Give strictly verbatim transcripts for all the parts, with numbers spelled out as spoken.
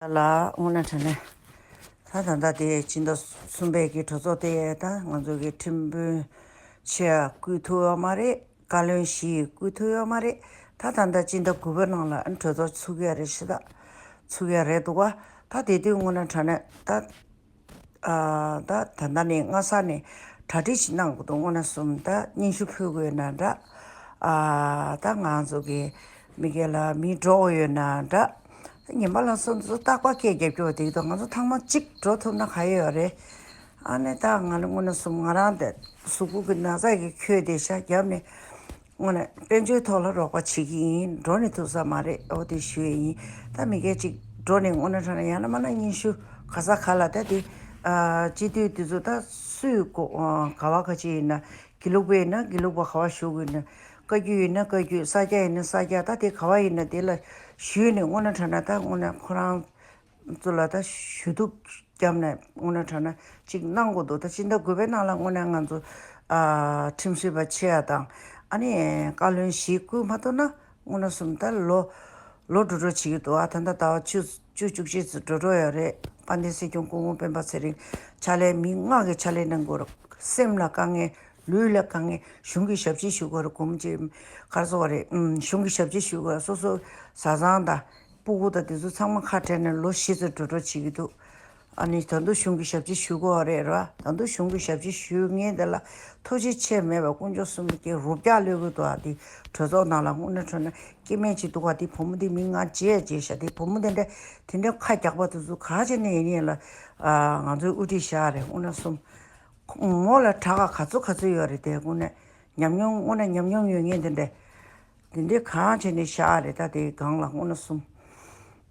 ལ་དངོས་གནས་དྲང་གནས། ད་ད་ལྟ་དེ་སྤྱི་ཟླ་གསུམ་པའི་གི་གྲོས་ཚོགས་དེ་ད་ང་ཚོ་གི་ཁྲིམས་དཔོན་ཆེ་བསྐོས་ཐུབ་ཡོད་མ་རེད། བཀའ་བློན་བཞི་བསྐོས་ཐུབ་ཡོད་མ་རེད། ད་ད་ལྟ་སྤྱི་ཟླ་དགུ་པའི་ནང་ལ་ཨ་གྲོས་ཚོགས་ཚུགས་ཀྱི་རེད་ཤི། ད་ཚུགས་ཀྱི་རེད་འདུག་ག་ད་དེ་དུས་དངོས་གནས་དྲང་གནས་ད། ཨ་ད་ད་ལྟ་ནས་སྔ་ས་ནས་གྲ་སྒྲིག་ཅིག་གནང་དགོས་འདུག་དངོས་གནས་སོམ། ད་སྙན་ཞུ་ཕུལ་དགོས་ན་འདྲ། ཨ་ད་ང་ཚོ་གི་མི་སྒེར་ལ་མི་འགྲོ་ཡོད་ན་འདྲ། ད་ཉིན་པ་ལ་སོ་སོ་རྟག་པར་སྐད་རྒྱབ་སྐྱོར་དེ་དང་ང་ཚོ་ཚང་མ་གཅིག་འགྲོ་ཐུབ་ན་ག་ཡོད་རེད། ཨ་ནི་ད་ང་ལ་དངོས་གནས་སོམ། ང་རང་དེ་གཟུགས་པོ་གི་ན་ཚ་གི་ཁྱོད་དེ་ཤ་རྒྱབ་ནས། དངོས་གནས་དཔལ་འབྱོར་ཐོག་ལ་རོགས་པ་བྱེད་ཀྱི་ཡིན། འགྲོ་ནས་ཐུབ་ས་མ་རེད། འོ་དེ་ཞུ་ཡི་ཡིན། ད་མི་སྒེར་གཅིག་འགྲོ་ནས་དངོས་གནས་དྲང་གནས་ཡང་ན་མ་ན་སྙན་ཞུ་ག་ས་ག་ལ་ད་དེ་ཨ་སྤྱི་འཐུས་དེ་ཚོ་ད་སུས་གོ་ཨ་ག་བ་ག་ཅི་ཡིན་ན། དགེ་ལུགས་པ་ཡིན་ན་དགེ་ལུགས་པ་ག་བ་ཞུ་དགོས་ཡིན་ན། བཀའ་བརྒྱུད་ཡིན་ན་བཀའ་བརྒྱུད། ས་སྐྱ་ཡིན་ན་ས་སྐྱ། ད་དེ་ག་བ་ཡིན་ན་དེ་ལ་ཞུས་ནས་དངོས་གནས་དྲང་གནས་ད་དངོས་གནས་ཁོ་རང་ཚོ་ལ་ད་ཞུ་གཏུག་བརྒྱབ་ནས་དངོས་གནས་དྲང་གནས་ཅིག་གནང་དགོས་འདུག་ད་སྤྱི་ཟླ་དགུ་པའི་ནང་ལ་དངོས་གནས་ང་ཚོ་ཨ་ཁྲིམས་ཞིབ་པ་ཆེ་ཡ་དང་ཨ་ནི་བཀའ་བློན་བཞི་བསྐོས་མ་ཐུབ་ན་དངོས་གནས་སོམ། ད་ལོ་ལོ་འགྲོ་འགྲོ་བྱེད་ཀྱི་འདུག་ཨ་ད་ད་ཟླ་བ་བཅུ་བཅུ་བཅུ་གཅིག་ཙམ་འགྲོ་འགྲོ་ཡོད་རེད། དཔལ་ལྡན་སྲིད་སྐྱོང་སྐུ་ངོ་སྤེན་པ་ཚེ་རིང་ཕྱག་ལས་མི་ལྔ་གི་ཕྱག་ལས་གནང་དགོས་རེད། སེམས་ལ་དཀའ་ངལ། ལུས་ལ་དཀའ་ངལ། གཞུང་གི་ཞབས་ཕྱི་ཞུ་དགོས་རེད། སྒོར་མོ་ཅིག་ག་རེ་ཟེར་དགོས་རེད། ཨུམ། གཞུང་གི་ཞབས་ཕྱི་ཞུ་དགོས་རེད། སོ་སོ་བཟའ་ཚང་དང་སྤུ་གུ་དང་དེ་ཚོ་ཚང་མ་ཁ་བྲལ་ནས་ལོ་བཞི་ཙམ་འགྲོ་འགྲོ་བྱེད་ཀྱི་འདུག་ཨ་ནི་ད་དུང་གཞུང་གི་ཞབས་ཕྱི་ཞུ་དགོས་རེད་ར། ད་དུང་གཞུང་གི་ཞབས་ཕྱི་ཞུ་མཁན་དེ་ལ་ཐུགས་རྗེ་ཆེ་མེད་པ་དཀོན་མཆོག་གསུམ་གྱི་རུ་བརྒྱ་གློད་དགོས་འདུག་ཨ་དེ་གྲོས་ཚོགས་ནང་ལ་དངོས་གནས་དྲང་གནས་སྐྱེ་དམན་ཅིག་འདུག་ག་དེ་བུ་མོ་དེ་མི་ང་བརྗེད་བརྗེད་ཤག་དེ་བུ་མོ་དེ་འདྲ་དེ་འདྲ་ཁ་རྒྱག་པ་དེ་ཚོ་ག་བྱས་ནས་ཡིན་ཡིན་ལ་ང་ཚོའི་དབུ་ཁྲིད་བཞག་རེད། དངོས་གནས་སོམ། ངོ་ལ་དྲག་ག་ག་ཚོད་ག་ཚོད་ཡོད་རེད། དེ་དངོས་གནས་ཉམས་མྱོང་དངོས་གནས་ཉམས་མྱོང་ཡོད་མཁན་དེ་འདྲས་དེ་འདྲས་གང་བྱས་ནས་བཞག་རེད། ད་དེའི་སྒང་ལ་དངོས་གནས་སོམ།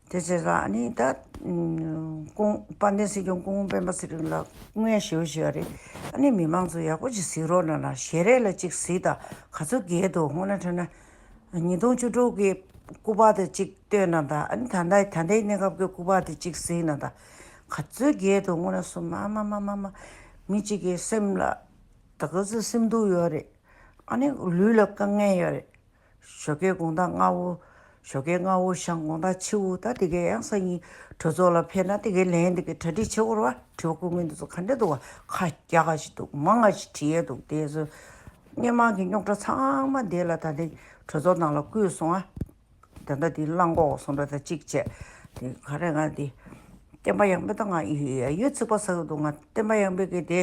དེ་བྱས་ཙང་ཨ་ནི་ད་ཨུམ་ཁོང་དཔལ་ལྡན་སྲིད་སྐྱོང་སྐུ་ངོ་སྤེན་པ་ཚེ་རིང་ལ་སྔོན་ཞུ་ཞུ་བ་རེད། ཨ་ནི་མི་མང་ཚོ་ཡག་པོ་ཅིག་གཟིགས་རོགས་གནང་ལ་ཞལ་རས་ལ་ཅིག་གཟིགས་དང་ག་ཚོད་རྒྱལ་འདུག་དངོས་གནས་དྲང་གནས། ཉིས་སྟོང་བཅུ་དྲུག་གི་སྐུ་པར་དེ་གཅིག་སྟོན་ན་ད། ཨ་ནི་ད་ལྟ་ད་ལྟའི་གནས་སྐབས་ཀྱི་སྐུ་པར་དེ་གཅིག་གཟིགས་ན་ད། ག་ཚོད་རྒྱལ་འདུག་དངོས་གནས་སོ་མ་མ་མ་མ་མ། མི་གཅིག་གི་སེམས་ལ་ད་ག་ཚོད་སེམས་སྡུག་ཡོད་རེད། ཨ་ནི་ལུས་ལ་དཀའ་ངལ་ཡོད་རེད། ཞོགས་ཀའི་དགོང་དག་སྔ་བོ། ཞོགས་ཀའི་སྔ་བོ་ཞང་དགོང་དག་ཕྱི་བོ་ད་དེ་གའི་ཡང་སང་ཉིན་གྲོས་ཚོགས་ལ་ཕེབས་ན་དེ་གའི་ལན་དེ་གའི་གྲ་སྒྲིག་བྱེད་དགོས་རེད་བ། དྲི་བ་བཀོད་མཁན་དེ་ཚོ་ག་འདྲ་འདུག་བ། ཁ་རྒྱག་ག་ཞིག་འདུག་མང་ང་ཞིག་བྲིས་ཡས་འདུག་དེ་ཚོ་སྔོན་མ་གི་རྙོག་དྲ་ཚང་མ་དེ་ལ་ད་ལྟའི་གྲོས་ཚོགས་ནང་ལ་བསྐུལ་སོང་ཨ། ད་ལྟ་དེ་གླང་གོག་སོང་འདྲ་ད་གཅིག་བྱས། དེ་ག་རེ་ང་དེ་བསྟན་པ་ཡང་པའི་ད་ང་ཡོད་ཚིག་པ་ཟ་གི་འདུག་ང་བསྟན་པ་ཡང་པའི་གི་དེ་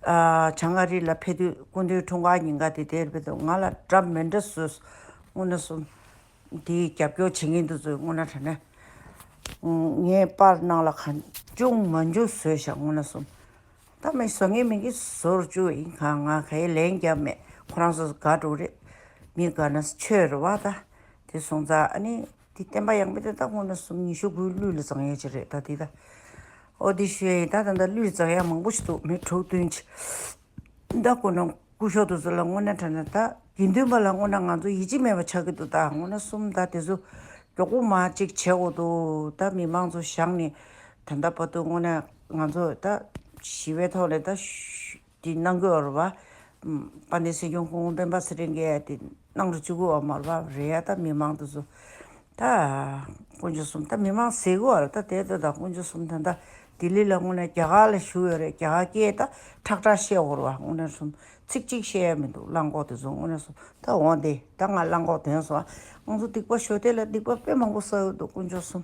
ཨ་བྱང་ཨ་རི་ལ་ཕེབས་དུས་སྐུ་མདུན་འཁྲུངས་སྐར་ཉིན་ཀ་དེ་དེར་ཕེབས་དུས་ང་ལ་འདྲ་མི་འདྲ་བཟོས། དངོས་གནས་སོ། དེའི་རྒྱབ་སྐྱོར་བྱེད་མཁན་དེ་ཚོས་དངོས་གནས་དྲང་གནས། ངའི་པར་ནང་ལ་གང་བྱུང་མ་བྱུང་བཟོས་ཤག་དངོས་གནས་སོ། ད་མི་བཟོ་མཁན་མི་གི་བཟོ་རུ་བཅུག་ཡིན་གང་ང་ག་ཡེ་ལན་རྒྱབ་མེད། ཁོ་རང་ཚོ་དགའ་འགྲོ་རེད། མི་དགའ་ན་ཆོས་རེད་བ་ད། དེ་སོང་ཙང་ཨ་ནི་དེ་བསྟན་པ་ཡང་པའི་དེ་ད་དངོས་གནས་སོ་ཉི་ཤུ་དགུའི་གླུད་ལ་བརྫང་ཡས་ཅིག་རེད་ད་དེ་ད། ཨོ་དེ་ཞུ་ཡས་ཡིན་ད། ད་ད་གླུད་བརྫང་ཡས་མང་པོ་ཞིག་འདུག་མི་དྲུག་བདུན་ཅིག་ད་ཁོ་ན་སྐུ་ཞབས་དེ་ཚོ་ལ་དངོས་གནས་དྲང་གནས་ད་དགེ་འདུན་པ་ལ་དངོས་གནས་ང་ཚོ་ཡིད་ཆེས་མེད་པ་ཆགས་ཀྱི་འདུག་ད་དངོས་གནས་སོམ་ད་དེ་ཚོ་མགྱོགས་པོ་མ་གཅིག་བྱེད་དགོས་འདུག་ད་མི་མང་ཚོ་བཞག་ནས་ད་ལྟ་བར་དུ་དངོས་གནས་ང་ཚོ་ད་ཞི་བའི་ཐོག་ནས་ད་ཞུ་དེ་གནང་གི་ཡོད་རེད་བ། དཔལ་ལྡན་སྲིད་སྐྱོང་སྐུ་ངོ་སྤེན་པ་ཚེ་རིང་གིས་དེ་གནང་རུ་བཅུག་གི་ཡོད་མ་རེད་བ། རེད་ཡ་ད་མི་མང་དེ་ཚོ། ད་དཀོན་མཆོག་གསུམ་ད་མི་མང་ཟེར་གི་ཡོད་རེད་ད། དེ་ད་ད་དཀོན་མཆོག་གསུམ་ད་ད་ལྡི་ལི་ལ་དངོས་གནས་རྒྱ་གར་ལ་བཞུགས་ཡོད་རེད། རྒྱ་གར་སྐད་ད་ཁྲག་ཁྲག་བཤད་ཡོད་རེད་བ། དངོས་གནས་གསུམ་ཚིག་གཅིག་བཤད་ཡ་མི་འདུག་གླང་གོག་དེ་ཚོ་དངོས་གནས་གསུམ་ད་འོང་དེ་ད་ང་གླང་གོག་དོན་སོང་ང་ཚོ་སྡིག་པ་ཞོ་དེ་ལ་སྡིག་པ་དཔེ་མང་པོ་བསགས་ཡོད་འདུག་དཀོན་མཆོག་གསུམ།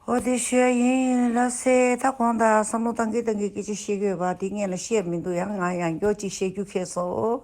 ཨོ་དེ་ཞུ་ཡ་ཡིན་ལ་སེ་ད་གོང་དང་བསམ་བློ་བཏང་གི་བཏང་གི་སྐད་ཆ་བཤད་ཀྱི་ཡོད་པ་དེ་སྔོན་ལ་བཤད་མི་འདུག་ཡང་ང་ཡང་སྐྱོ་ཅིག་བཤད་རྒྱུ་ཁེལ་སོང་།